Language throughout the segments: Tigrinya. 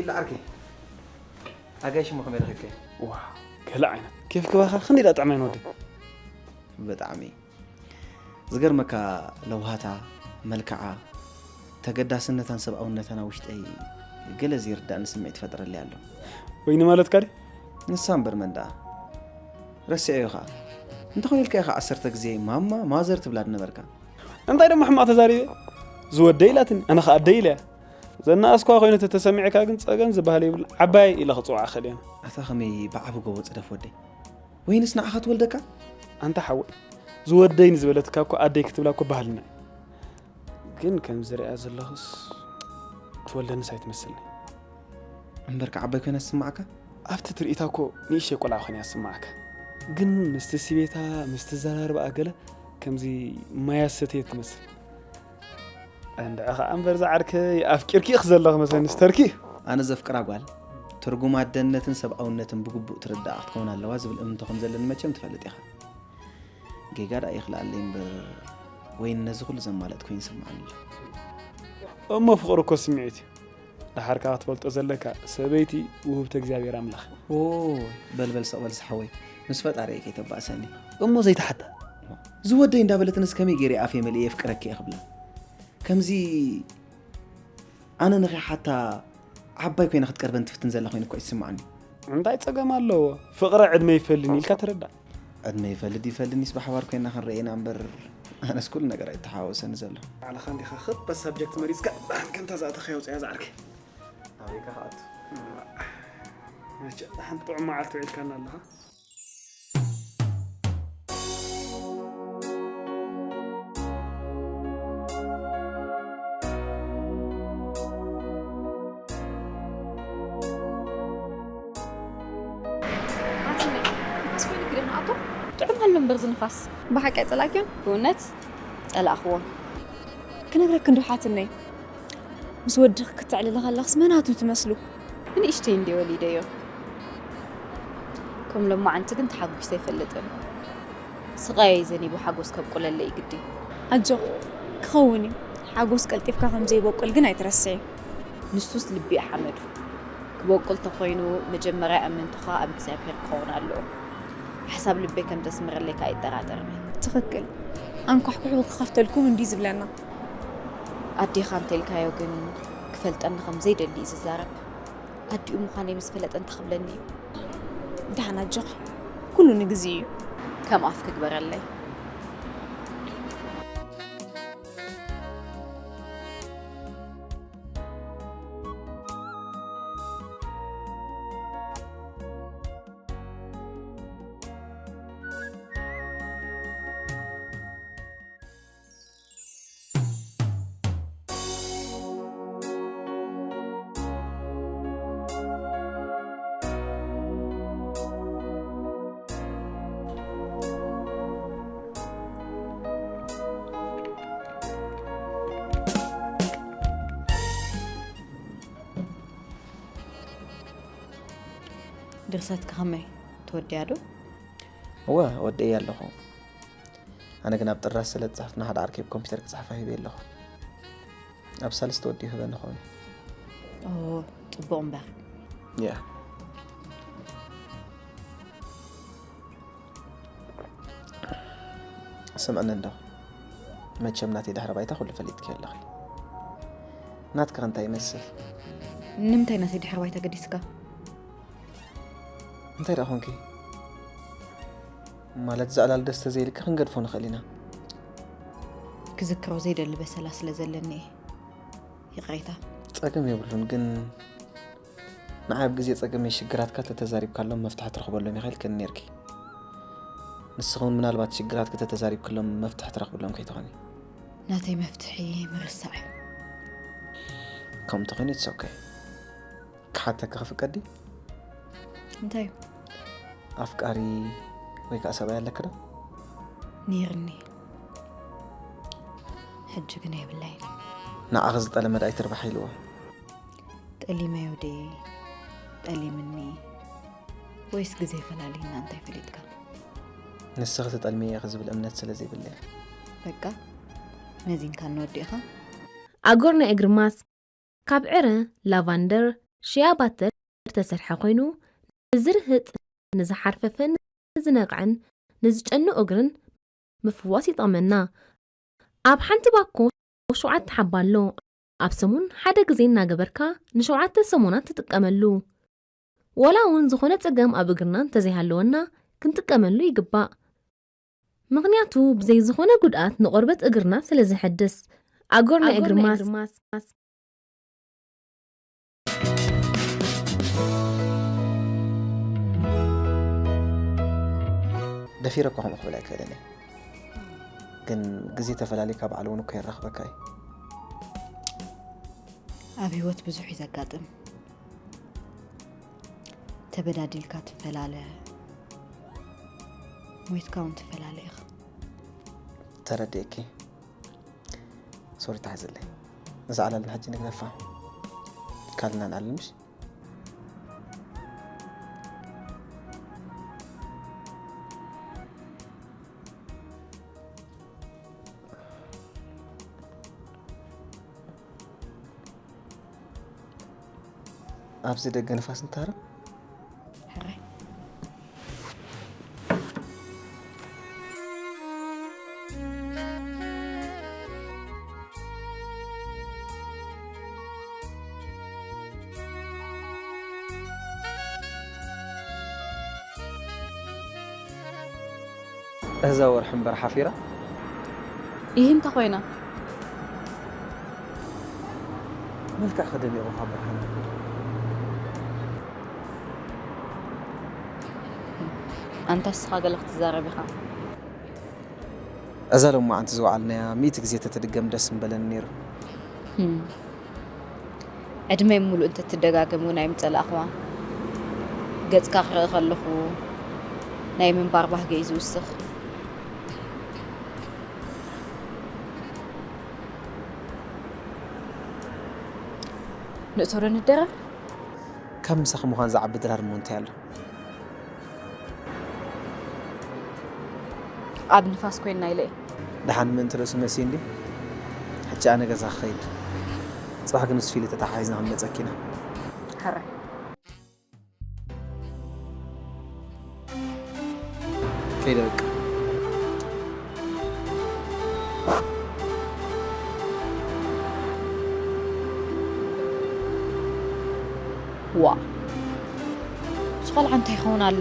ኢላ ዓርከይ። ኣጋይሽ እሞ ከመይ ረኺብካዮ? ዋ፣ ገለ ዓይነት ኬፍ ክባኻ ክንደይ ደኣ ጥዕማይ ንወዲ። ብጣዕሚ ዝገርመካ፣ ለውሃታ፣ መልክዓ፣ ተገዳስነታን ሰብኣውነታን ኣብ ውሽጠይ ገለ ዘይርዳእኒ ስምዒት ይፈጥረለይ ኣሎ። ወይኒ ማለትካ ድዩ? ንሳ እምበር መን ደኣ? ረሲዐዮ ኸኣ። እንተኾነ ኢልካ ኢኻ ዓሰርተ ግዜ ማማ፣ ማዘር ትብላ ዝነበርካ። እንታይ ደሞ ሕማቕ ተዛሪበ? ዝወደይ ኢላትኒ፣ ኣነ ኸኣ ኣደይ ኢለያ። ዘናኣስኳ ኮይኑ ተተሰሚዕካ ግን ጸገም ዝበሃል የብሉ። ዓባይ ኢለ ክጽውዓ እኽእል እየ። ኣታ ኸመይ ብዓቢ ጎቦ ጽደፍ ወደይ? ወይንስ ንዓኻ ትወልደካ? ኣንታ ሓወይ፣ ዝወደይ ንዝበለትካ እኮ ኣደይ ክትብላ እኮ ባህልና እዩ። ግን ከም ዝሪኣ ዘለኹስ ትወልደንስ ኣይትመስልኒ። እምበርካ ዓባይ ኮይና ትስምዓካ? ኣብቲ ትርኢታ እኮ ንእሽተይ ቆልዓ ኮይና እያ ትስምዓካ። ግን ምስቲ ስቤታ፣ ምስቲ ዘራርባኣ ገለ ከምዚ ማያ ዝሰተየት ትመስል። እንድዒ ኸዓ እምበር ዝዓርከይ ኣፍቂርኪ ኢኺ ዘለኺ መሰለኒ ስተርኪ። ኣነ ዘፍቅራ ጓል ትርጉም ኣደነትን ሰብኣውነትን ብግቡእ ትርድኣ ክትከውን ኣለዋ ዝብል እምንቶ ከም ዘለኒ መቸም ትፈልጥ ኢኻ። ጌጋ ደኣ ይኽልኣለይ እምበር ወይኒ ነዚ ኩሉ ዘማልእ ኮይኑ ይስምዓኒ ኣሎ። እሞ ፍቕሪ እኮ ስምዒት እዩ። ደሓር ከኣ ክትፈልጦ ዘለካ ሰበይቲ ውህብቶ እግዚኣብሔር ኣምላኽ። ኦይ በል በል ስቕ በል ዝሓወይ ምስ ፈጣሪየይ ከይተባእሰኒ። እሞ ዘይትሓታ ዝወደይ እንዳበለትንስ ከመይ ገይረ ኣፈይ መሊኤ የፍቅረኪ እየ ክብላ? ከምዚ ኣነ ንኺሓታ ዓባይ ኮይና ክትቀርበን ትፍትን ዘላ ኮይኑ እኳ እዩ ዝስምዓኒ። እንታይ ጸገም ኣለዎ? ፍቕሪ ዕድመ ይፈልን ኢልካ ተረዳእ። ዕድመ ይፈልድ ይፈልኒስ ብሓባር ኮይና ክንረኤና እምበር ኣነስ ኩሉ ነገር ኣይተሓወሰኒ ዘሎ። ባዕልኻ እንዲኻ ክብ ሳብጀክት መሪጽካ ደሓን ከምታ ዝኣተኻያ ውጽያ ዝዓርከይ። ኣበይካ ክኣቱ? መቸ ደሓን ጥዑም መዓልቲ ውዒልካና ኣለኻ። ጥዑም ኣሎ እምበር ዝንፋስ። ብሓቂ ኣይጸላእክዮን? ብእውነት ጸላእኽዎ። ክነግረኪ እንዶ ሓትነይ፣ ምስ ወድኺ ክትዕልሊ ከለኽስ መናቱ ትመስሉ። ንእሽተይ እንድየ ወሊደዮ። ከም ሎማዓንቲ ግን ተሓጒሰ ኣይፈልጥን። ስቓየይ ዘኒቡ ሓጎስ ከብቁለለይ ግዲ። ኣጆኺ፣ ክኸውን እዩ። ሓጎስ ቀልጢፍካ ከም ዘይበቁል ግን ኣይትረስዒ። ንሱስ ልቢ እዩ ሓመዱ። ክበቁል ተኾይኑ መጀመርያ እምንቶኻ ኣብ እግዚኣብሄር ክኸውን ኣለዎ። ሓሳብ ልበይ ከም ዘስምረለይ ከኣ ኣይጠራጠርን እየ። ትኽክል። ኣንኳሕኩሑ ክኸፍተልኩም እንድዩ ዝብለና። ኣዴኻ እንተኢልካዮ ግን ክፈልጠኒ ከም ዘይደሊ እዩ ዝዛረብ። ኣዲኡ ምዃነይ ምስ ፈለጠ እንታይ ክብለኒ እዩ? ደሓን ኣጆኺ፣ ኩሉ ንግዜኡ እዩ። ከም ኣፍ ክግበረለይ። ድርሰትካ ከመይ? ተወዲኣ ዶ? እወ ወዲኤያ ኣለኹ። ኣነ ግን ኣብ ጥራዝ ስለ ዝጸሓፍኩ ንሓደ ዓርከይ ብኮምፒተር ክጽሕፋ ሂበዮ ኣለኹ። ኣብ ሳልስቲ ወዲኡ ክህበኒ ክኸውን እዩ። ኦ ጽቡቕ እምበር። Yeah። ስምዕኒ እንዶ መቸም ናተይ ድሕረ ባይታ ኩሉ ፈሊጥኪ ኣለኺ። ናትኪ ከ እንታይ ይመስል? ንምንታይ ናተይ ድሕረ ባይታ ገዲስካ? እንታይ ደኣ ኮንኪ? ማለት ዘዕላል ደስ ተዘይልኪ ክንገድፎ ንኽእል ኢና። ክዝክሮ ዘይደሊ በሰላ ስለ ዘለኒ እየ። ይቕሬታ። ጸገም የብሉን ግን ንዓይ ኣብ ግዜ ጸገመይ ሽግራትካ ተተዛሪብካሎም መፍትሒ ትረኽበሎም ኢኻ ኢልክኒ ኔርኪ። ንስኺ እውን ምናልባት ሽግራትኪ ተተዛሪብክሎም መፍትሒ ትረኽብሎም ከይትኾኒ። ናተይ መፍትሒ ምርሳዕ እዩ። ከምኡ ተኾይኑ it's okay። ክሓተኪ ክፍቀድ ድዩ? እንታይ? ኣፍቃሪ ወይ ከዓ ሰብኣይ ኣለኪ ዶ? ነይርኒ። ሕጂ ግን የብለይን። ንዓኺ ዝጠለመ ደኣ ኣይትርባሒ ኢልዎ። ጠሊመዮ ድየ? ጠሊምኒ? ወይስ ግዜ ፈላሊና እንታይ ፈሊጥካ? ንስኺ ትጠልምዮ ኢኺ ዝብል እምነት ስለ ዘይብለይ። በቃ መዚንካኒ ወዲእኻ። ኣጎር ናይ እግሪ ማስክ ካብ ዕረ፣ ላቫንደር፣ ሽያ ባተር ዝተሰርሐ ኮይኑ፣ ንዝርህጥ፣ ንዝሓርፈፈን ንዝነቕዕን ንዝጨኑ እግርን ምፍዋስ ይጠቕመና። ኣብ ሓንቲ ባኮ ሸውዓተ ሓባ ኣሎ። ኣብ ሰሙን ሓደ ግዜ እናገበርካ ንሸውዓተ ሰሙናት ትጥቀመሉ። ዋላ እውን ዝኾነ ጸገም ኣብ እግርና እንተዘይሃለወና ክንጥቀመሉ ይግባእ። ምኽንያቱ ብዘይ ዝኾነ ጉድኣት ንቆርበት እግርና ስለ ዝሕድስ። ኣጎር ናይ ኣጎር እግሪ ናይ ማስ እግሪ ማስ። ደፊረ እኳ ከምኡ ክብል ኣይክእልን እየ። ግን ግዜ ተፈላሊካ ባዕሉ እውን እኮ የራኽበካ እዩ። ኣብ ህይወት ብዙሕ እዩ ዘጋጥም። ተበዳዲልካ ትፈላለ፣ ሞይትካ እውን ትፈላለ ኢኻ። ተረዲእኪ። ሶሪ፣ ተሓዝለይ። እዛ ዕላልና ሕጂ ንግደፋ። ካልና ንኣልምሽ። ኣብዚ ደገ ንፋስ እንተሃርም። ሕራይ። እዛ ወርሒ እምበር ሓፊራ። ይህ እንተ ኮይና መልክዕኺ ደሚቑ ካብ ብርሃን። ኣንታ እስኻ ገለ ክትዛረብ ኢኻ። እዛ ሎማዓንቲ ዝወዓልናያ ሚእቲ ግዜ ተትድገም ደስ ምበለኒ ነይሩ። ዕድመይ ሙሉእ እንተትደጋገም እውን ኣይምጸላእኽዋ። ገጽካ ክርኢ ከለኹ ናይ ምንባር ባህገ እዩ ዝውስኽ። ንእቶ ዶ ንደረር? ካብ ምሳኺ ምዃን ዝዓቢ ድራር እሞ እንታይ ኣሎ? ኣብ ንፋስ ኮይና ኢለ እየ። ደሓን ምእንቲ ርእሱ መሲ እንዲ። ሕጂ ኣነ ገዛ ክኸይድ። ጽባሕ ግን ምስ ፊሊ ተተሓሒዝና ክንመጸኪ ኢና። ሕራይ። ከይደ በቃ። ዋ፣ እዚ ቆልዓ እንታይ ይኸውን ኣሎ?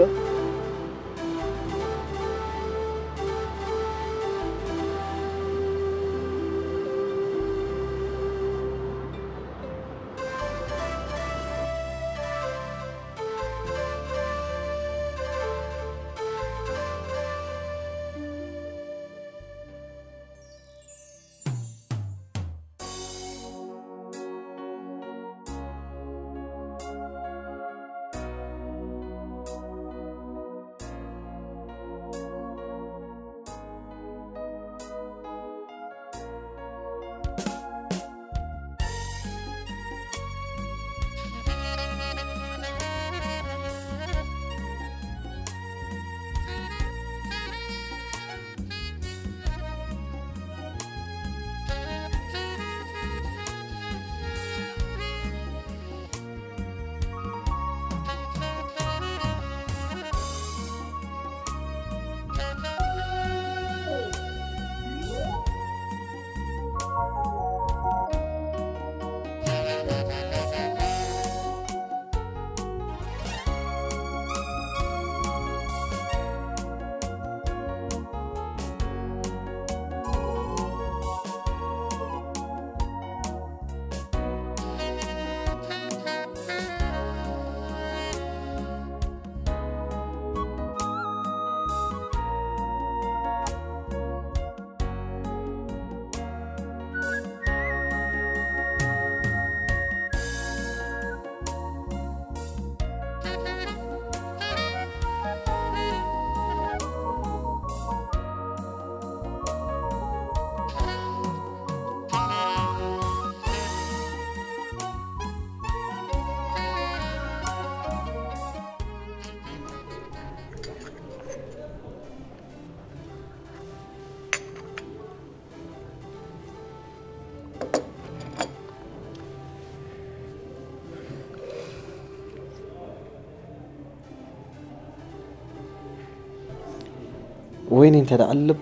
ወይኒ እንተ ደኣ ኣልባ?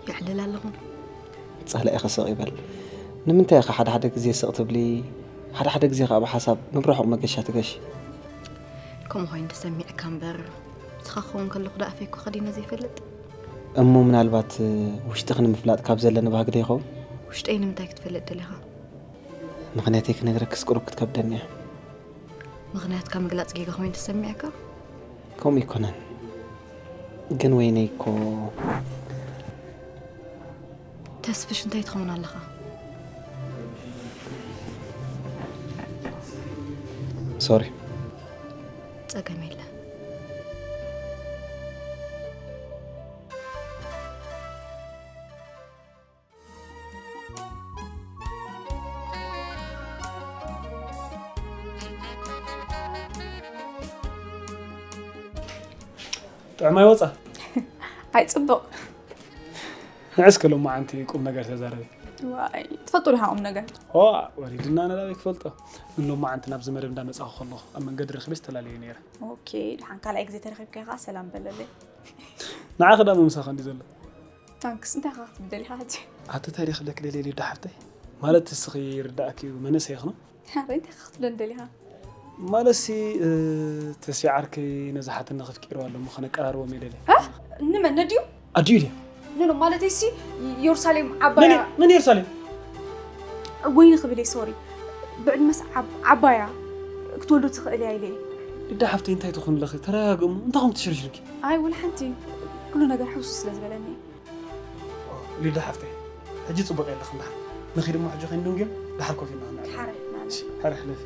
የዕልል ኣለኹ። ጸላኢኺ ስቕ ይበል። ንምንታይ ኢኻ ሓደ ሓደ ግዜ ስቕ ትብሊ፣ ሓደ ሓደ ግዜ ከኣ ብሓሳብ ናብ ርሑቕ መገሻ ትገሺ? ከምኡ ኮይኑ ተሰሚዕካ እምበር፣ ንስኻ ክኸውን ከለኹ ደኣ ኣፈይ እኮ ከዲነ ዘይፈልጥ። እሞ ምናልባት ውሽጥኺ ንምፍላጥ ካብ ዘለኒ ባህጊ ዶ ይኸውን? ውሽጠይ ንምንታይ ክትፈልጥ ደሊኻ? ምኽንያተይ ክነግረክስ ቁሩብ ክትከብደኒ እያ። ምኽንያትካ ምግላጽ ጌጋ ኮይኑ ተሰሚዕካ? ከምኡ ኣይኮነን ግን ወይነይ እኮ ተስፍሽ እንታይ ትኸውን ኣለኻ? ሶሪ ጸገም የለ ጥዑም ኣይወፃ ኣይ ፅቡቕ ንዕስከ ሎማዓንቲ ቁም ነገር ተዛረቢ ዋይ ትፈልጡ ዲኻ ቁም ነገር ዋ ወሪድና ነላበይ ክፈልጦ ግን ሎማዓንቲ ናብዚ መደብ እንዳመፃኹ ከለኹ ኣብ መንገዲ ረኺበ ዝተፈላለየ ነይረ ኦኬ ድሓን ካልኣይ ግዜ ተረኺብካ ኢኻ ሰላም በለለይ ንዓኺ ዳ ምምሳኸ እንዲ ዘሎ ታንክስ እንታይ ኻኽት ብደሊኻ ሕጂ ኣቲ ታሪኽ ለክ ደልየ ሊዳ ሓፍተይ ማለት እስኺ ይርዳእኪ እዩ መንእሰይ ይኽኖ እንታይ ኻኽት ብለን ደሊኻ ማለሲ ተስፊ ዓርከይ ነዛ ሓትነ ከፍቂርዋ ኣለሞ ከነቀራርቦም እየ ደልየ ንመን ነድዩ ኣድዩ ድያ ኖኖ ማለተይ ሲ የሩሳሌም ዓባያ መን የሩሳሌም ወይኒ ክብል እየ ሶሪ ብዕድመስ ዓባያ ክትወልዶ ትኽእል እያ ኢለ እየ ልዳ ሓፍተይ እንታይ ትኹን ኣለኺ ተረጋግእሞ እንታይ ኹም ትሽርሽርኪ ኣይ ወላ ሓንቲ ኩሉ ነገር ሕውሱ ስለ ዝበለኒ ሊዳ ሓፍተይ ሕጂ ጽቡቕ የለኽን ደሓን ንኺድ እሞ ሕጂ ኸይንድንግዮ ደሓር ኮፍ ኢልና ክንዕልል ሓረ ሕረ ሕለፊ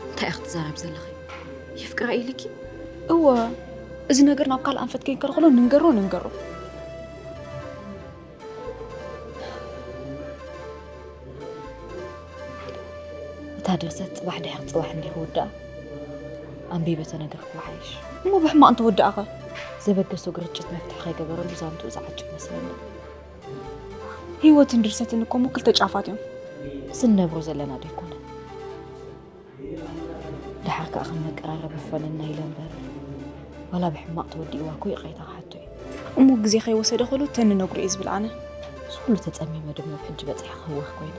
እንታይ ኢኺ ትዛረቢ ዘለኺ? የፍቅራ ኢልኪ? እወ፣ እዚ ነገር ናብ ካልእ ኣንፈት ከይንከልኽሎ ንንገሮ ንንገሮ። እታ ድርሰት ፅባሕ ድሕሪ ፅባሕ እንዲያ ክውድኣ ኣንቢበ ተነገርክዋ ሓይሽ። እሞ ብሕማቕ እንተወድኣኸ? ዘበገሶ ግርጭት መፍትሒ ከይገበረሉ ዛንትኡ ዝዓጹ ይመስለኒ። ህይወትን ድርሰትን እኮ እሞ ክልተ ጫፋት እዮም። እዚ ንነብሮ ዘለና ዶ ኣይኮነን? ደሓር ከኣ ከም መቀራረቢ ይኾነና ኢለ እምበር ዋላ ብሕማቕ ተወዲእዋ እኮ ይቕሬታ ክሓቶ እየ። እሞ ግዜ ከይወሰደ ከሎ ተንነግሮ እየ ዝብል ኣነ። እዚ ኩሉ ተጸሚመ ድማ ኣብ ሕጂ በጺሐ ክህወኽ ኮይነ።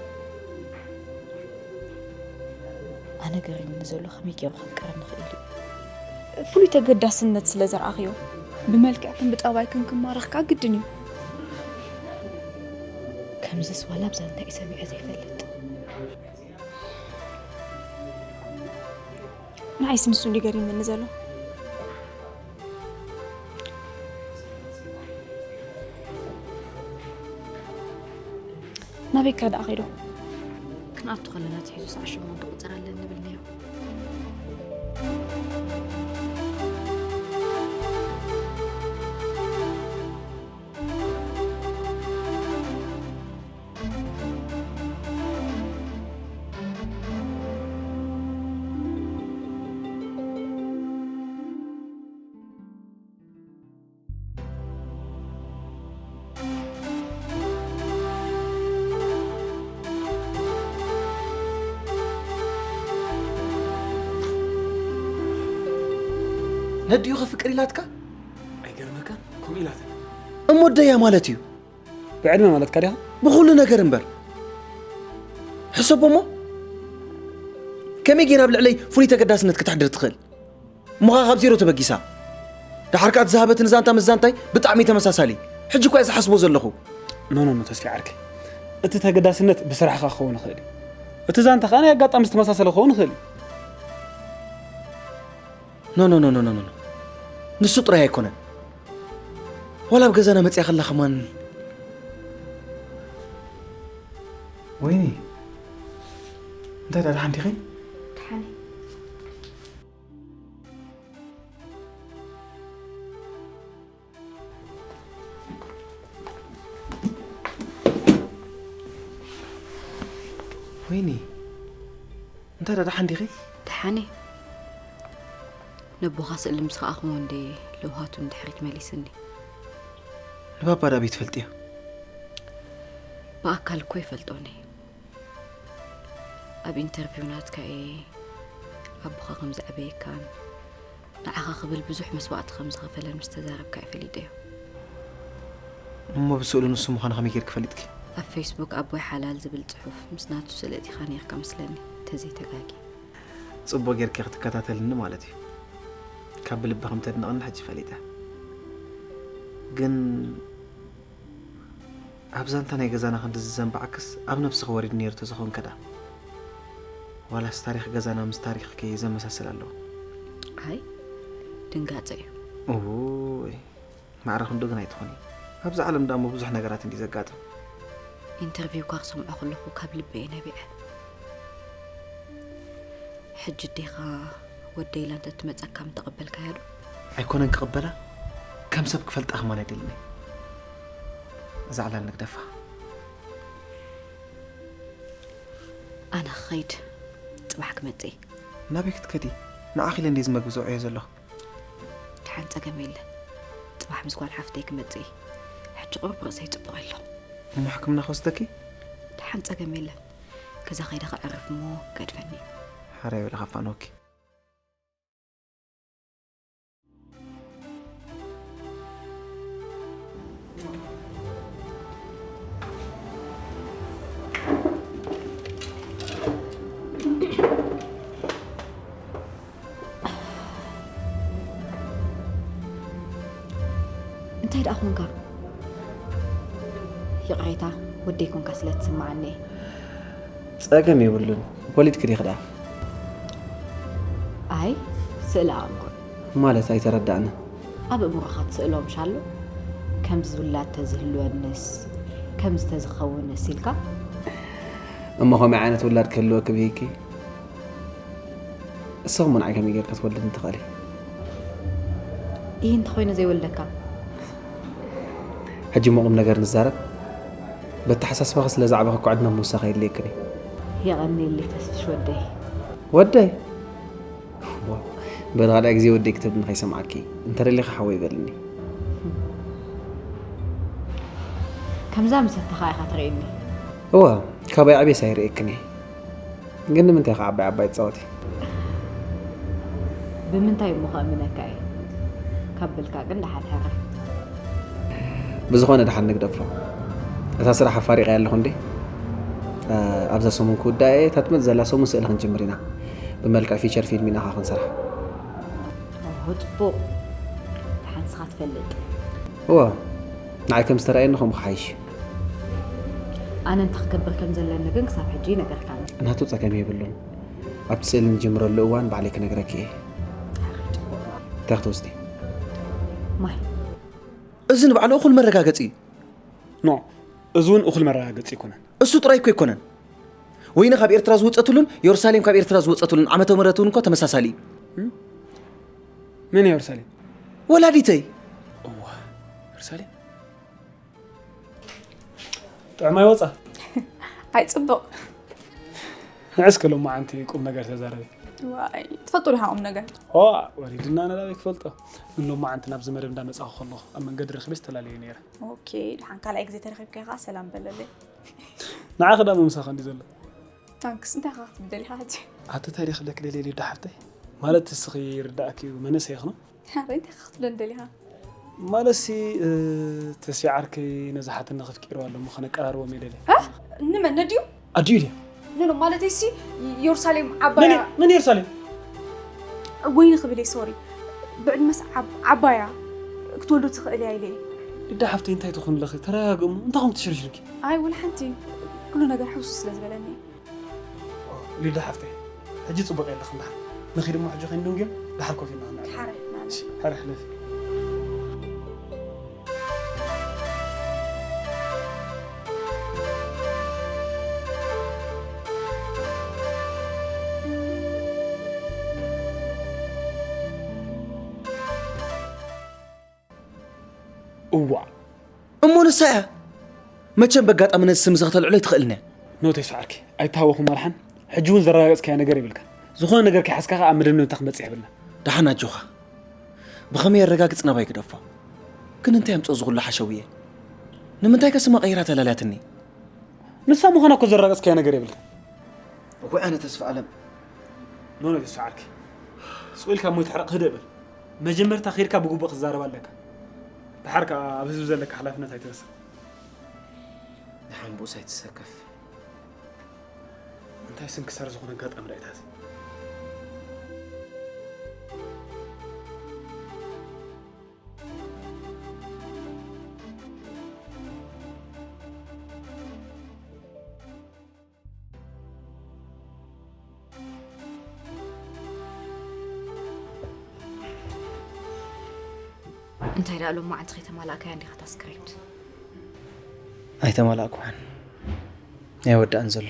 ኣነ ገሪሙኒ ዘሎ ከመይ ገይሩ ከፍቅረኒ ክኢሉ እዩ። ፍሉይ ተገዳስነት ስለ ዘርኣኽዮ፣ ብመልክዕክን ብጠባይክን ክማረኽ ከኣ ግድን እዩ። ከምዝስ ዋላ ኣብ ዛንታ እዩ ሰሚዐ ዘይፈልጥ። ንዓይስ ንሱ እንዲ ገሪምኒ ዘሎ። ናበይ ከ ደኣ ኸይዱ? ክንኣቱ ከለና ትሒዙ ሰዓት ሸሞንተ ቁፅር ኣለን ንብል ነይሩ። ነዲኡ ከፍቅር ኢላትካ ኣይገርመካን ከምኡ ኢላትኒ እሞ ደያ ማለት እዩ ብዕድመ ማለትካ ዲኻ ብኹሉ ነገር እምበር ሕሰቦ እሞ ከመይ ገይራ ኣብ ልዕለይ ፍሉይ ተገዳስነት ክተሕድር ትኽእል እሞ ኸኣ ካብ ዜሮ ተበጊሳ ደሓር ከኣ እቲ ዝሃበትኒ ዛንታ ምስ ዛንታይ ብጣዕሚ ተመሳሳሊ ሕጂ እኳ እየ ዝሓስቦ ዘለኹ ኖኖኖ ተስፊ ዓርከይ እቲ ተገዳስነት ብስራሕኻ ክኸውን ይኽእል እዩ እቲ ዛንታ ከኣ ናይ ኣጋጣሚ ዝተመሳሰለ ክኸውን ይኽእል እዩ ኖኖኖኖኖኖ ንሱ ጥራይ ኣይኮነን ዋላ ኣብ ገዛና መፅያ ከላ ከማን ወይኒ እንታይ ዳ ደሓን ዲኺ? ደሓን ወይኒ እንታይ ዳ ደሓን ዲኺ? ደሓን ነቦኻ ስእሊ ምስ ረኣኹዎ እንዴ ለውሃቱ ንድሕሪት መሊስኒ። ንባባ ዳ ኣበይ ትፈልጥዮ? ብኣካል እኮ ይፈልጦኒ። ኣብ ኢንተርቪው ናትካ እየ ኣቦኻ ከም ዘዕበየካን ንዓኻ ክብል ብዙሕ መስዋእቲ ከም ዝኸፈለን ምስ ተዛረብካ እየ ፈሊጠዮ። እሞ ብስእሉ ንሱ ምዃኑ ከመይ ጌርኪ ፈሊጥኪ? ኣብ ፌስቡክ ኣቦይ ሓላል ዝብል ጽሑፍ ምስ ናቱ ስእሊ እቲኻ ነይርካ መስለኒ፣ ተዘይተጋጊ። ጽቡቕ ጌርኪ ክትከታተልኒ ማለት እዩ። ካብ ብልቢ ከም ተድንቕኒ ሕጂ ፈሊጠ። ግን ኣብ ዛንታ ናይ ገዛና ክንዲ ዝዘንባዕክስ ኣብ ነብስኺ ወሪዱ ነይሩ ተዝኸውን ከዳ? ዋላስ ታሪኽ ገዛና ምስ ታሪኽኪ ዘመሳስል ኣለዎ? ኣይ ድንጋጸ እዩ። እውይ ማዕረ ክንዱ ግን ኣይትኾኒ። ኣብዚ ዓለም ዳሞ ብዙሕ ነገራት እንዲ ዘጋጥም። ኢንተርቪውካ ክሰምዖ ከለኹ ካብ ልበ እየ ነቢዐ። ሕጂ ዲኻ ወደይ ኢላ እንተትመጸካ ምተቐበልካያ ዶ? ኣይኮነን ክቕበላ፣ ከም ሰብ ክፈልጣ ከማን ኣይደልን እየ። እዛ ዕላል ንግደፋ። ኣነ ክኸይድ፣ ጽባሕ ክመጽእ እየ። ናበይ ክትከዲ? ንዓኺ ኢለ እንድየ ዝመግቢ ዘውዕዮ ዘለኹ። ደሓን ጸገም የለን። ጽባሕ ምስ ጓል ሓፍተይ ክመጽእ እየ። ሕጂ ቁሩብ ርእሰይ ጽቡቕ ኣሎ። እሞ ሕክምና ክወስደኪ? ደሓን ጸገም የለን። ገዛ ከይደ ከዕርፍ እሞ ገድፈኒ። ሓራይ በለ ካፋንወኪ። እንታይ ደኣ ኾንካ? ይቕሬታ፣ ወደይ ኮንካ ስለ ትስምዓኒ እየ። ጸገም የብሉን። ወሊድኪ ዲኺ ደኣ? ኣይ፣ ስእሊ ኣእምሮ። ማለት ኣይተረዳእን። ኣብ ኣእምሮኻ ትስእሎ ምሽ ኣሎ? ከምዚ ውላድ ተዝህልወንስ፣ ከምዚ ተዝኸውንስ ኢልካ? እሞ ከመይ ዓይነት ውላድ ክህልወኪ ብሂኪ? እሶም ንዓይ ከመይ ጌርካ ትወልድኒ ትኽእሊ? ይህ እንተኾይኑ ዘይወልደካ። ሕጂ እሞ ቁም ነገር ንዛረብ። በተሓሳስባኺ ስለ ዛዕባኺ እኮ ዕድመ ምውሳኽ የድልየክን እዩ። የቐንየለይ ተስፍሽ ወደይ። ወደይ? ዋው፣ በል ካልኣይ ግዜ ወደይ ክትብልኒ ከይሰምዓኪ። እንተደሊኺ ሓወይ በልኒ። ከምዛ ምሰተኻ ኢኻ ትርእየኒ። እዋ፣ ካባይ ዓብየስ ኣይርእየክን እየ። ግን ንምንታይ ኢኻ ዓባይ ዓባይ ትጻወቲ? ብምንታይ እሞ ከእምነካ እየ? ካብ በልካ ግን ደሓን ሕራይ። ብዝኾነ ደሓን ንግደፎ። እታ ስራሕ ኣፋሪቐያ ኣለኹ እንዴ? እ፣ ኣብዛ ሰሙን ክውዳእ እየ። እታ ትመጽእ ዘላ ሰሙን ስእሊ ክንጅምር ኢና። ብመልክዕ ፊቸር ፊልም ኢና ኸኣ ክንሰርሓ። ኦሆ፣ ጽቡቕ። ደሓን ንስኻ ትፈልጥ። እወ፣ ንዓይ ከም ዝተራእየኒ ከምኡ ክሓይሽ እዩ። ኣነ እንታይ ክገብር ከም ዘለኒ ግን ክሳብ ሕጂ ነገርካኒ። ናቱ ጸገም የብሉን። ኣብቲ ስእሊ ንጅምረሉ እዋን ባዕለይ ክነግረኪ እየ። እንታይ ክትወስዲ? ማይ። እዚ ንባዕሉ እኹል መረጋገጺ እዩ። ኖ፣ እዚ እውን እኹል መረጋገጺ ኣይኮነን። እሱ ጥራይ እኮ ኣይኮነን። ወይኒ ካብ ኤርትራ ዝወጸትሉን የሩሳሌም ካብ ኤርትራ ዝወጸትሉን ዓመተ ምህረት እውን እኮ ተመሳሳሊ እዩ። መን እያ የሩሳሌም? ወላዲተይ። እዋ፣ የሩሳሌም ጥዑም ኣይወጻ። ኣይ ጽቡቕ። ንዕስ ከሎም መዓንቲ ቁም ነገር ተዛረቢ። ዋይ ትፈልጡ ዲኻ ቁም ነገር? ኦ፣ ወሪድና ነላበይ ክፈልጦ። ግን ሎም መዓንቲ ናብዚ መደብ እንዳመጻኹ ከለኹ ኣብ መንገዲ ረኺበ ዝተፈላለየ ነይረ። ኦኬ፣ ድሓን ካልኣይ ግዜ ተረኺብካ ኢኻ ሰላም በለለይ። ንዓኺ ዳ ምምሳኸ እንዲ ዘሎ። ታንክስ፣ እንታይ ኢኻ ክትብል ደሊኻ ሕጂ? ኣቲ እንታይ ደኣ ክብለኪ ደልየ ሊዳ ሓፍተይ? ማለት እስኺ ይርዳእኪ እዩ፣ መንእሰይ ኢኽኖ? ኣረ እንታይ ኢኻ ክትብለኒ ደሊኻ? ማለትሲ፣ እ፣ ተስፊ ዓርከይ ነዛ ሓትኒ ከፍቂርዋ ኣሎ እሞ ከነቀራርቦም እየ ደልየ። እ? ንመን? ነድዩ? ኣድዩ ድያ? ኖ፣ ኖ፣ ማለተይሲ የሩሳሌም መን ዓባያ። እየ? መን እየ የሩሳሌም? ወይኒ ክብል እየ፣ ሶሪ። ብዕድመስ ዓብ-፣ ዓባያ ክትወልዶ ትኽእል እያ ኢለ እየ። ሊዳ ሓፍተይ እንታይ ትኹን ኣለኺ? ተረጋግእ እሞ እንታይ ከምኡ ትሽርሽርኪ? ኣይ፣ ወላ ሓንቲ። ኩሉ ነገር ሕውስ ስለ ዝበለኒ እየ። ሊዳ ሓፍተይ፣ ሕጂ ጽቡቕ የለኽን ደሓን። ንኺድ እሞ ሕጂ ከይንድንጉዮም ደሓር ኮፍ ኢልና ክንዕልል። ሓራይ፣ ንዓና። እሺ፣ ሓራይ ሕለፊ። እዋእ! እሞ ንሳ እያ። መቸም በጋጣሚ ነዚ ስም እዚ ከተልዕሎ ኣይትኽእልን እያ። ኖ ተስፋ ዓርኪ፣ ኣይተሃወኹ መርሓን። ሕጂ እውን ዘረጋገጽካዮ ነገር የብልካን። ዝኾነ ነገር ከይሓዝካ ከኣ ኣብ መደምደምታ ክንበጽሕ የብልና። እታ ደሓን ኣጆኻ። ብኸመይ የረጋግጽ ናባይ ግደፎ። ግን እንታይ ኣምጽኦ ዝኹሉ ሓሸውየ? ንምንታይ ከ ስማ ቀይራ ተላልያትኒ? ንሳ ምዃና እኮ ዘረጋገጽካዮ ነገር የብልካ። እኮ ኣነ ተስፋ ኣለም። ኖ፣ ኖ፣ ተስፋ ዓርኪ። ስቕ ኢልካ እሞ ትሕረቕ ህደእ በል። መጀመርታ ኸይድካ ብግቡእ ክትዛረብ ኣለካ። ደሓር ከኣ ኣብ ህዝቢ ዘለካ ሓላፍነት ኣይትረስዕ። ደሓን ብኡስ ኣይትሰከፍ። እንታይ ስንክሳር ዝኾነ ኣጋጣሚ ዳኢታት። እንታይ ደኣ ሎማዓንቲ ከይተማላእካያ እንዲኻ እታ ስክሪፕት? ኣይተማላእኩዋን። ኣይወዳእን ዘሎ።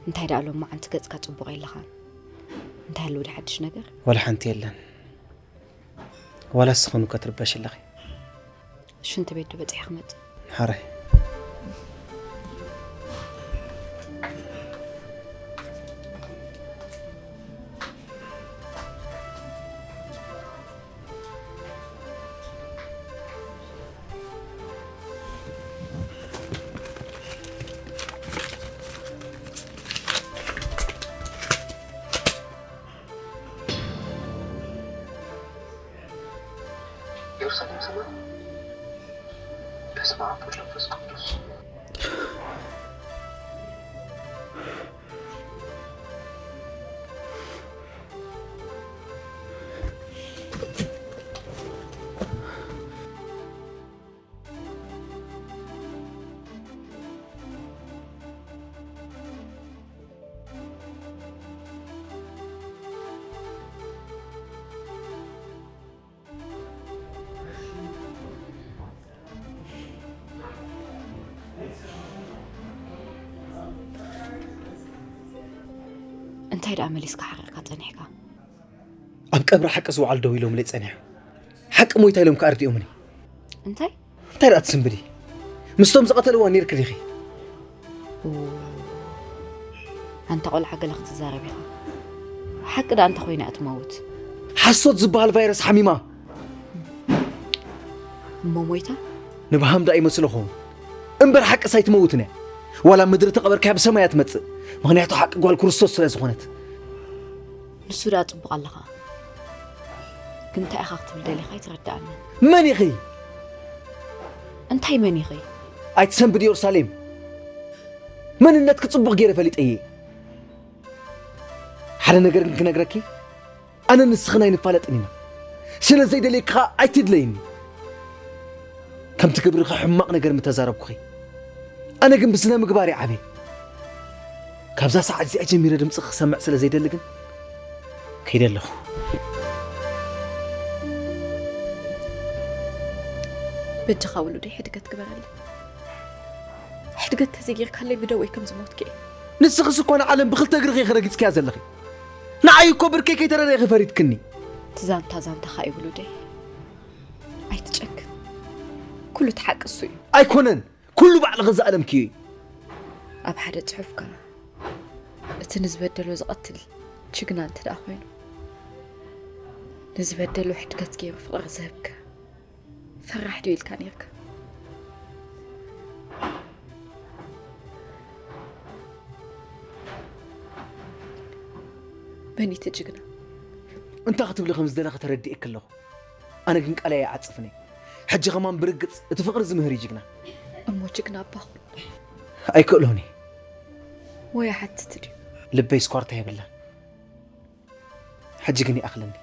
እንታይ ደኣ ሎማዓንቲ ገጽካ ጽቡቕ የለኻን? እንታይ ኣለዎ ዶ ሓድሽ ነገር? ዋላ ሓንቲ የለን። ዋላ እስኽን እኮ ትርበሽ ኣለኺ። ሽንቲ ቤት ዶ በጺሐ ክመጽእ? ሓራይ። ኢየሩሳሌም ስማ፣ በስመ አብ ወወልድ ወመንፈስ ቅዱስ። እንታይ ደኣ መሊስካ ሓሪቕካ ጸኒሕካ? ኣብ ቀብሪ ሓቂ ዝወዓሉ ደው ኢሎምለይ ጸኒሖም። ሓቂ ሞይታ ኢሎም ከኣ ኣርዲኦምኒ። እንታይ? እንታይ ደኣ ትስንብዲ? ምስቶም ዝቐተልዋ ኔርኪ ዲኺ? ኦ፣ ኣንታ ቆልዓ ገለ ክትዛረብ ኢኻ። ሓቂ ደኣ እንተ ኮይና እያ ትመውት። ሓሶት ዝበሃል ቫይረስ ሓሚማ። እሞ ሞይታ? ንብሃም ደኣ ይመስሎ ኸውን። እምበር ሓቅስ ኣይትመውትን እያ። ዋላ ምድሪ ተቐበርካያ ብሰማይ እያ ትመጽእ። ምኽንያቱ ሓቂ ጓል ክርስቶስ ስለ ዝኾነት። ንሱ ደኣ ጽቡቕ ኣለኻ። ግን እንታይ ኢኻ ክትብል ደሊኻ ኣይትረድኣንን። መን ኢኺ? እንታይ መን ኢኺ? ኣይትሰንብድ የሩሳሌም። መንነትኪ ጽቡቕ ገይረ ፈሊጠ እየ። ሓደ ነገር ግን ክነግረኪ፣ ኣነ ንስኽን ኣይንፋለጥን ኢና። ስለ ዘይደልየኪ ኸኣ ኣይትድለይኒ። ከምቲ ግብርኺ ሕማቕ ነገር ምተዛረብኩኺ። ኣነ ግን ብስነ ምግባር እየ ዓብየ። ካብዛ ሰዓት እዚኣ ጀሚረ ድምፅኺ ክሰምዕ ስለ ዘይደሊ ግን ከይደ ኣለኹ። በጃኻ ውሉደይ ሕድገት ግበረለይ። ሕድገት ተዘይጌርካለይ ብደወይ ከም ዝሞትኪ እየ። ንስኽስ እኮ ንዓለም ብኽልተ እግርኺ ኢኺ ረጊፅክያ ዘለኺ። ንዓይ እኮ ብርከይ ከይተረረ ኢኺ ፈሪድክኒ። እቲ ዛንታ ዛንታኻ እዩ ውሉደይ። ኣይትጨክን። ኩሉ እቲ ሓቂ እሱ እዩ። ኣይኮነን። ኩሉ ባዕልኺ ዝኣለምክዮ እዩ። ኣብ ሓደ ጽሑፍካ፣ እቲ ንዝበደሎ ዝቐትል ጅግና እንተ ደኣ ኮይኑ፣ ንዝበደሎ ሕድገት ገይሩ ፍቕሪ ዝህብከ ፈራሕ ድዩ ኢልካ ነይርካ? መን እዩ እቲ ጅግና? እንታይ ክትብሊ ከም ዝደለኺ ተረዲኤኪ ኣለኹ። ኣነ ግን ቃለይ ኣይዓጽፍን እየ። ሕጂ ከማን ብርግጽ እቲ ፍቕሪ ዝምህር እዩ ጅግና። እሞ ጅግና ኣባ ኩን። ኣይክእሎን እየ። ወይ ኣሓትት ድዩ? ልበይ ስኳርታ የብላን። ሕጂ ግን ይኣኽለኒ።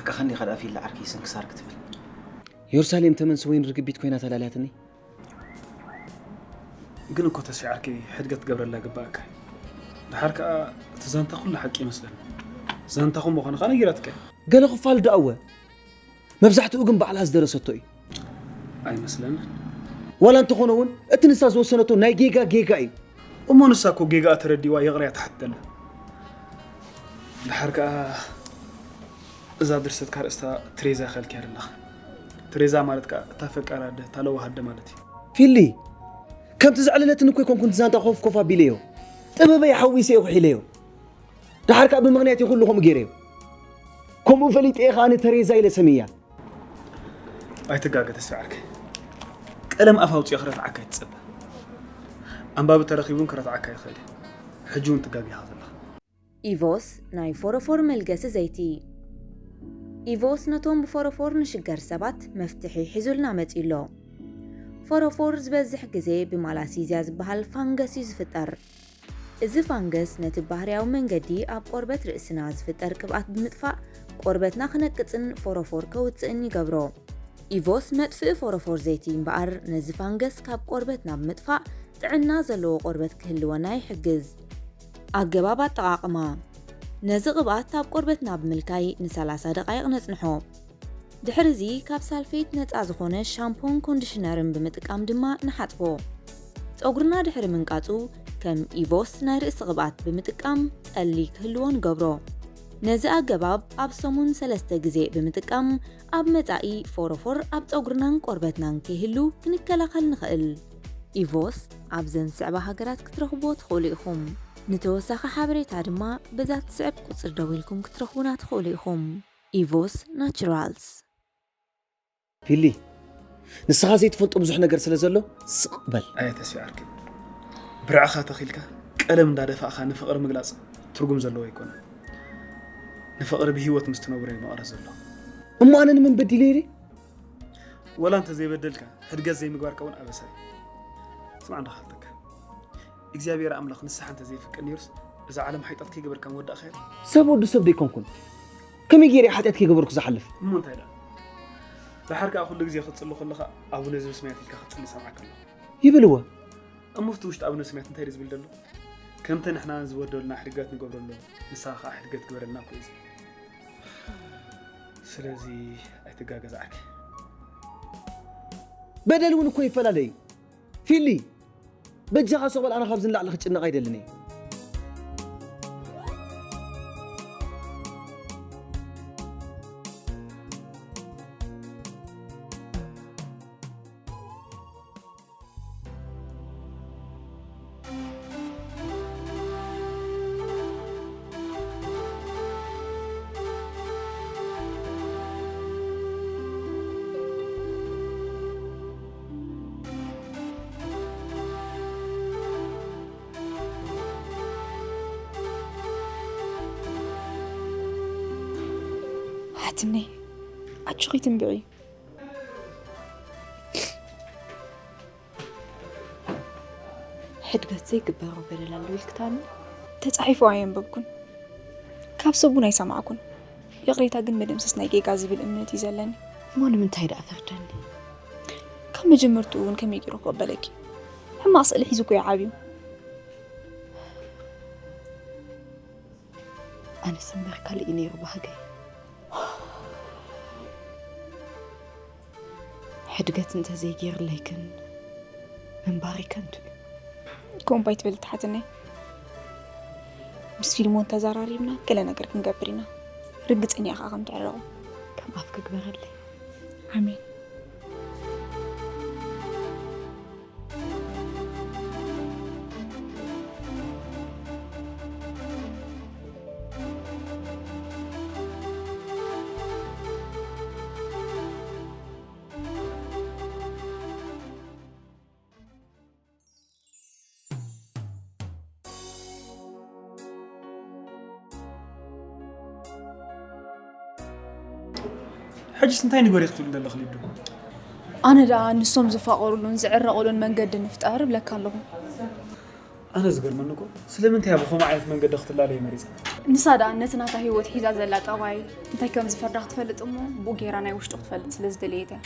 በቃ ከንዲ ከዳ ፊላ ዓርከይ ስንክሳር ክትብል። የሩሳሌም ተመንስ ወይን ርግቢት ኮይና ተላልያትኒ። ግን እኮ ተስፊ ዓርከይ ሕድገት ትገብረላ ግባእካ። ድሓር ከኣ እቲ ዛንታ ኩሉ ሓቂ ይመስለኒ። ዛንታኹም ምዃኑ ከኣ ነጊራትካ። ገለ ክፋል ደኣወ፣ መብዛሕትኡ ግን ባዕላ ዝደረሰቶ እዩ። ኣይመስለንን። ዋላ እንተኾነ እውን እቲ ንሳ ዝወሰነቶ ናይ ጌጋ ጌጋ እዩ። እሞ ንሳ እኮ ጌጋኣ ተረዲዋ ይቕርያ ትሓትተላ። ድሓር ከኣ እዛ ድርሰትካ ርእስታ ትሬዛ ከልክያ ኣለኻ። ትሬዛ ማለት ከኣ እታ ፈቃር ኣደ፣ እታ ለዋህ ኣደ ማለት እዩ። ፊሊ፣ ከምቲ ዘዕለለትኒ እኮ ኣይኮንኩን ዛንታ ኮፍ ኮፍ ኣቢለዮ። ጥበበይ ሓዊሰዮ ክሒለዮ። ድሓር ከኣ ብምኽንያት እዩ ኩሉ ከምኡ ገይረዮ። ከምኡ ፈሊጠ እየ ከኣ ንተሬዛ ኢለ ሰምያ። ኣይትጋገ ተስፋ ዓርከይ። ቀለም ኣፍ ኣውፂኦ ክረትዓካ ኣይትፀበ። ኣንባቢ ተረኺቡን ክረትዓካ ይኽእል እዩ። ሕጂ እውን ትጋገ ኢኻ ዘለኻ። ኢቮስ ናይ ፎረፎር መልገሲ ዘይቲ። ኢቮስ ነቶም ብፎረፎር ንሽገር ሰባት መፍትሒ ሒዙልና መጺኡ ኣሎ። ፎረፎር ዝበዝሕ ግዜ ብማላሲዝያ ዝበሃል ፋንገስ እዩ ዝፍጠር። እዚ ፋንገስ ነቲ ባህርያዊ መንገዲ ኣብ ቆርበት ርእስና ዝፍጠር ቅብኣት ብምጥፋእ ቆርበትና ክነቅጽን ፎረፎር ከውጽእን ይገብሮ። ኢቮስ መጥፍኢ ፎረፎር ዘይቲ እምበኣር ነዚ ፋንገስ ካብ ቆርበትና ብምጥፋእ ጥዕና ዘለዎ ቆርበት ክህልወና ይሕግዝ። ኣገባብ ኣጠቓቕማ። ነዚ ቅብኣት ኣብ ቆርበትና ብምልካይ ን30 ደቓይቕ ነጽንሖ። ድሕርዚ ካብ ሳልፌት ነጻ ዝኾነ ሻምፖን ኮንዲሽነርን ብምጥቃም ድማ ንሓጽቦ። ጸጉርና ድሕሪ ምንቃጹ ከም ኢቮስ ናይ ርእሲ ቅብኣት ብምጥቃም ጠሊ ክህልዎ ንገብሮ። ነዚ ኣገባብ ኣብ ሰሙን ሰለስተ ግዜ ብምጥቃም ኣብ መጻኢ ፎሮፎር ኣብ ጸጉርናን ቆርበትናን ከይህሉ ክንከላኸል ንኽእል። ኢቮስ ኣብዘን ዝስዕባ ሃገራት ክትረኽብዎ ትኽእሉ ኢኹም። ንተወሳኺ ሓበሬታ ድማ በዛ ትስዕብ ቁጽሪ ደዊልኩም ክትረኽቡና ትኽእሉ ኢኹም። ኢቮስ ናቹራልስ። ፊሊ፣ ንስኻ ዘይትፈልጦ ብዙሕ ነገር ስለ ዘሎ ስቕ በል። ኣየ ተስፊ ዓርከይ፣ ብርዕኻ ተኺልካ ቀለም እንዳደፋእኻ ንፍቕሪ ምግላጽ ትርጉም ዘለዎ ኣይኮነን። ንፍቕሪ ብህይወት ምስ ትነብሮ እዩ መቐረት ዘለዎ። እሞ ኣነ ንመን በዲለ ኢለ? ወላ እንተ ዘይበደልካ ሕድገት ዘይምግባርካ እውን ኣበሳ እዩ። ስማዕ እንዳኻልተካ እግዚኣብሔር ኣምላኽ ንስሓ እንተ ዘይፍቅድ ነይሩስ እዛ ዓለም ሓይጣት ከይገበርካ ምወዳእኻያ። ሰብ ወዲ ሰብ ደይኮንኩን፣ ከመይ ገይረ ሓጢኣት ከይገበርኩ ዝሓልፍ? እሞ እንታይ ደኣ? ደሓር ከኣ ኩሉ ግዜ ክትጽሊ ከለኻ ኣቡነ ዘበሰማያት ኢልካ ክትጽሊ ሰምዓካ ኣለኹ። ይብልዎ። እሞ ኣብቲ ውሽጢ ኣቡነ ሰማያት እንታይ ድዩ ዝብል ዘሎ? ከምቲ ንሕና ዝበደሉና ሕድገት ንገብረሎም ንስኻ ከኣ ሕድገት ግበረልና እኮ እዩ ዝብል። ስለዚ ኣይትጋገዝ ዓርከይ። በደል እውን እኮ ይፈላለ እዩ ፊሊ። በጃኻ ሱቕ በል፣ ኣነ ካብዚ ንላዕሊ ክጭነቕ ኣይደልን እየ። ሓትነይ ኣጆኺ ትንብዒ። ሕድገት ዘይግበሮ በደል ኣሎ ኢልኪ ትኣምኒ? ተጻሒፉ ኣየንበብኩን፣ ካብ ሰብ እውን ኣይሰማዕኩን። ይቕሬታ ግን መደምሰስ ናይ ጌጋ ዝብል እምነት እዩ ዘለኒ። እሞ ንምንታይ ደኣ ፈርደኒ? ካብ መጀመርትኡ እውን ከመይ ገይሩ ክቕበለኪ? ሕማቕ ስእሊ ሒዙ እኮ እዩ ዓብዩ። ኣነስ እምበር ካልእ እዩ ነይሩ ባህገይ። ሕድገት እንተዘይገይርለይ ግን ምንባረይ ከንቱ እዩ። ከምኡ እባ ኣይትበሊ ትሓትነይ። ምስ ፊልሞን ተዘራሪብና ገለ ነገር ክንገብር ኢና። ርግጸኛ እየ ከኣ ከም ትዕረቑ። ከም ኣፍ ክግበረለይ። ኣሜን። ሕጅስ እንታይ ንግበር ኢኺ ትብሊ ዘለኺ ሊዱ? ኣነ ደኣ ንሶም ዝፋቐሩሉን ዝዕረቑሉን መንገዲ ንፍጠር እብለካ ኣለኹ። ኣነ ዝገርመኒ እኮ ስለምንታይ እያ ብኸምኡ ዓይነት መንገዲ ክትላለይ መሪጻ? ንሳ ደኣ ነቲ ናታ ህይወት ሒዛ ዘላ ጠባይ እንታይ ከም ዝፈርዳ ክትፈልጥ እሞ ብኡ ጌራ ናይ ውሽጡ ክትፈልጥ ስለ ዝደለየት እያ።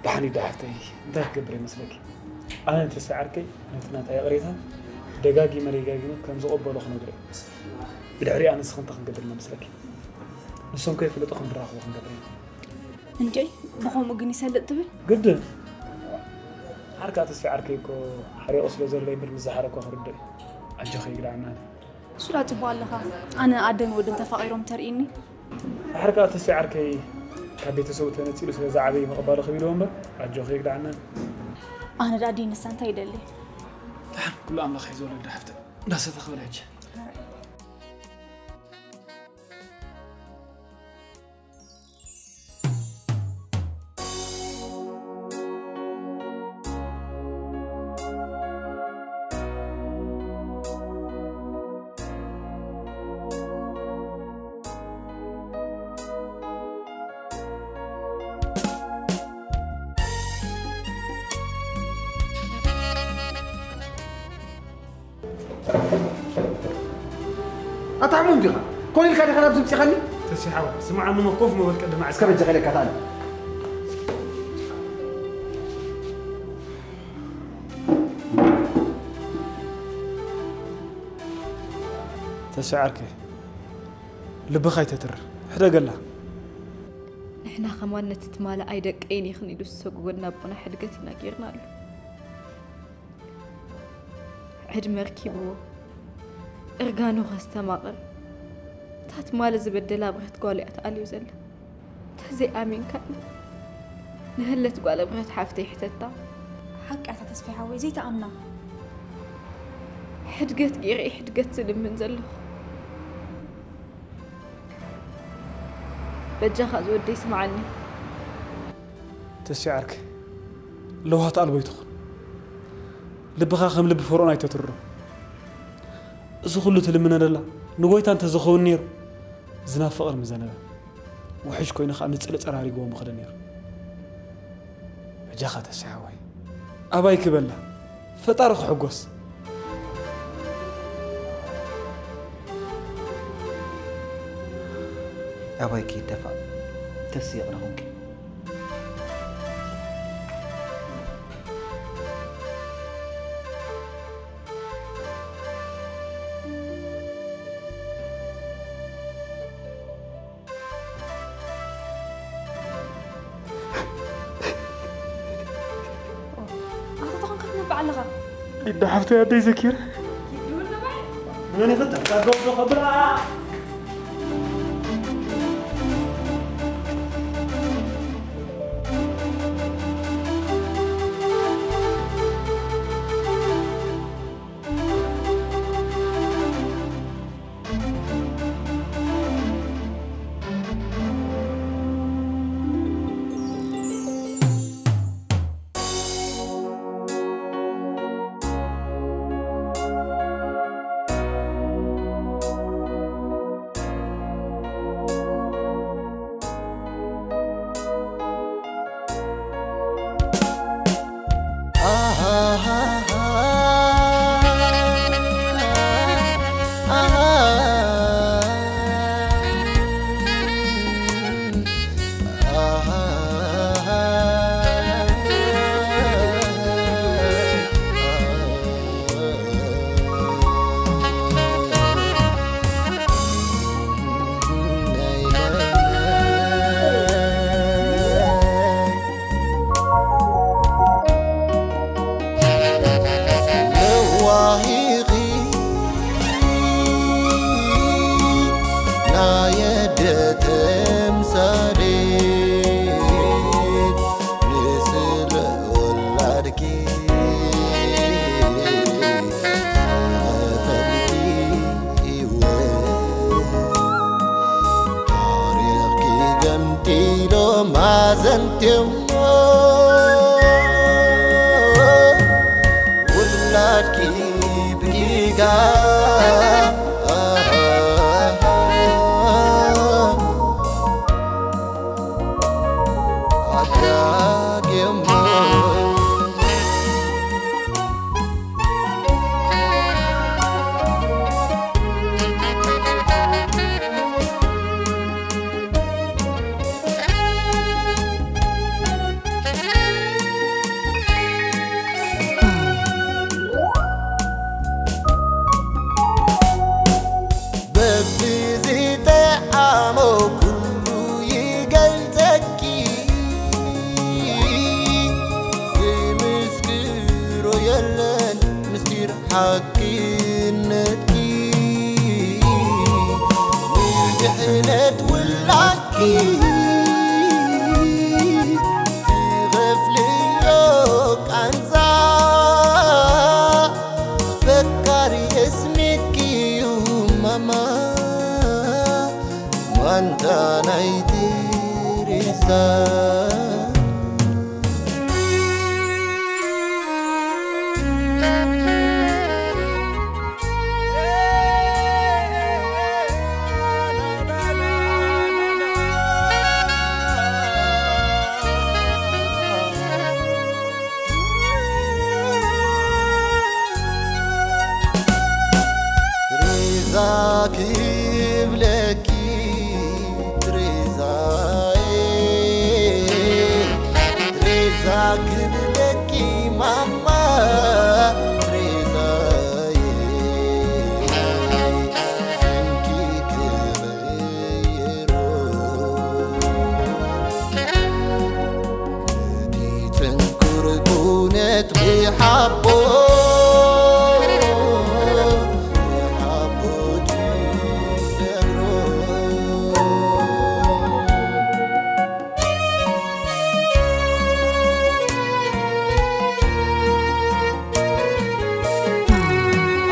ደሓን እዩ ደሓፍተይ፣ እንታይ ክገብር ይመስለኪ? ኣነ ንተስፋ ዓርከይ ነቲ ናታ ይቕሬታ ደጋጊመ ደጋጊመ ከም ዝቕበሎ ክነግሮ እየ። ብድሕሪኣ ንስኺ እንታይ ክንገብር ይመስለኪ? ንሶም ከይፍለጡ ከም ድራኸቡ ክንገብር ኢና። እንዴ፣ ብኸምኡ ግን ይሰልጥ ትብል? ግድን። ዓርካ ተስፋ ዓርከይ እኮ ሓሪቑ ስለ ዘሎ እምበር ምስ ዝሓረኮ ክርድእ እዩ። ኣጆኺ ይግዳዕና። እሱ ዳ ጽቡቕ ኣለኻ። ኣነ ኣደን ወድን ተፋቒሮም ተርእይኒ። ዓርካ ተስፋ ዓርከይ ካብ ቤተሰቡ ተነጺሉ ስለ ዝዓበየ ምቕባሉ ከቢድዎ እምበር ኣጆኺ ይግዳዕና። ኣነ ዳ ኣደይ ንሳ እንታይ ይደሊ? ደሓን ኩሉ ኣምላኽ ሒዞ ወለዳ ሓፍተ። እንዳሰተ ክብል ሕጂ። ኣታ ሕሙም ዲኻ? ኮን ኢልካ ዲኻ ናብዚ ምጺኻኒ? ተስፊ ሓወይ፣ ስማዕ እሞ ኮፍ ምበል ቅድሚ እስከ በጃኻ ኢለካ ተኣለ። ተስፊ ዓርከይ፣ ልብኻ ኣይተትርር፣ ሕደገላ። ንሕና ከማን ነቲ ትማሊ ኣይደቀይን ኢኽን ኢሉ ዝሰጉገና ኣቦና ሕድገት ኢና ጌርናሉ። ዕድመ ኣርኪብዎ እርጋኑ ከስተማቕር፣ እታ ትማሊ ዝበደላ ኣብርህት ጓሉ እያ ትኣልዮ ዘላ። እንተዘይኣሚንካኒ፣ ንህለት ጓል ኣብርህት ሓፍተይ ሕተታ። ሓቂ እያ ተስፋይ ሓወይ፣ ዘይትኣምና። ሕድገት ገይረ እየ ሕድገት ዝልምን ዘለኹ። በጃኻ ዝወደይ ስምዓኒ። ተስፊ ዓርከይ፣ ለውሃት ኣልቦ ኣይትኹን። ልብኻ ከም ልቢ ፈርዖን ኣይተትርሮ። እዚ ኩሉ ትልምነ ደላ ንጎይታ እንተዝኸውን ነይሩ፣ ዝናብ ፍቕሪ ምዘነበ። ውሕጅ ኮይኑ ኸኣ ንጽሊ ጸራሪግዎ ምኸደ ነይሩ። በጃኻ ተስፊ ሓወይ፣ ኣባይ ክበላ፣ ፈጣሪ ክሕጎስ። ኣባይ ከይደፋእ፣ ተስፊ ይቕረ ኹንኪ። ኣታ ተኾንካ ትነብዕ ኣለኻ። ኢዳ ሓፍተይ ኣደይ ዘኪረ። መን ይኽተል? ካብ ዶ ከብላ? ለዋሂኺ ናይ ኣደ ተምሳሌት ንስለ ወላድኪ ዝኸፈልኪ ህይወት ታሪኽኪ ገምጢሎ ማዘንትዮ ውላድኪ ብጊጋ ኣዳግሞ የለን ምስጢር ሓቅነትኪ፣ ንድሕነት ውላድኪ ትኸፍልዮ ቃንዛ። ፈቃሪ የስሜትኪ እዩ ማማ፣ ማንታ ናይ ትሬዛ። ትሬዛ ክብለኪ ትሬዛዬ፣ ትሬዛ ክብለኪ ማማ ትሬዛዬ፣ ስምኪ ክቕይሮ እቲ ጽንኩር ኩነት ብሓቦ፣ ብሓቦ ትሰግሮ።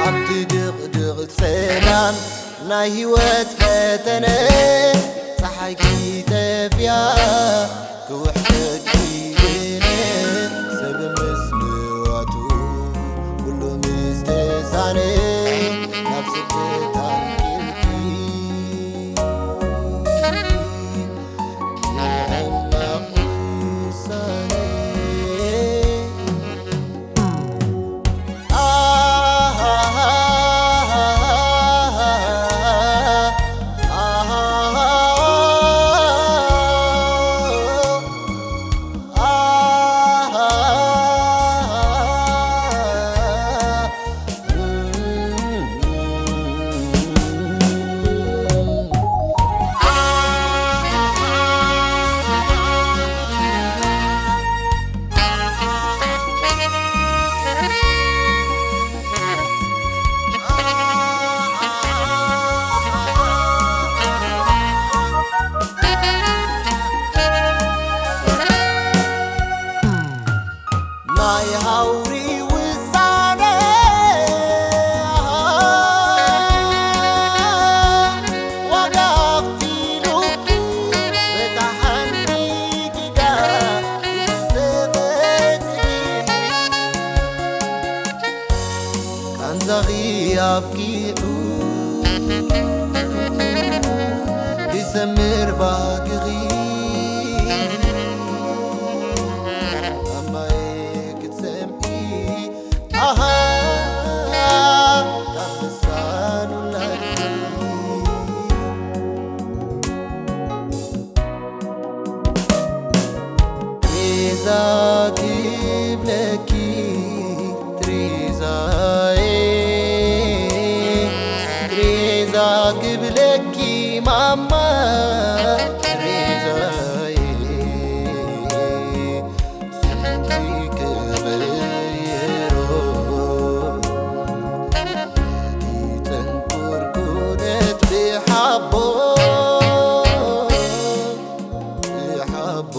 ኣብቲ ድቕድቕ ጸላም ናይ ህይወት ፈተነ፣ ጸሓይ ክይጠፍያ ክውሕጠኪ ኢለ፣ ሰብ ምስ ንዋቱ ኩሉ ምስ ተሳነ፣ ናብ ስደት ኣንቂልኪ። ሕማቕ ውሳነ። ናይ ሃውሪ ውሳነ ዋጋ ኣኽፊሉኪ፣ በታ ሓንቲ ጌጋ ዝተፈትሒ። ቃንዛኺ ኣብቂዑ ይሰምር ባህግኺ፣ ኣብ ማይ ክትሰምዒ ኣሃ ካብ ልሳን ውላድኪ። ትሬዛ ክብለኪ ትሬዛዬ፣ ትሬዛ ክብለኪ ማማ ትሬዛዬ፣ ስምኪ ክቕይሮ ነቲ ጥንቁር ኩነት ብሓቦ ብሓቦ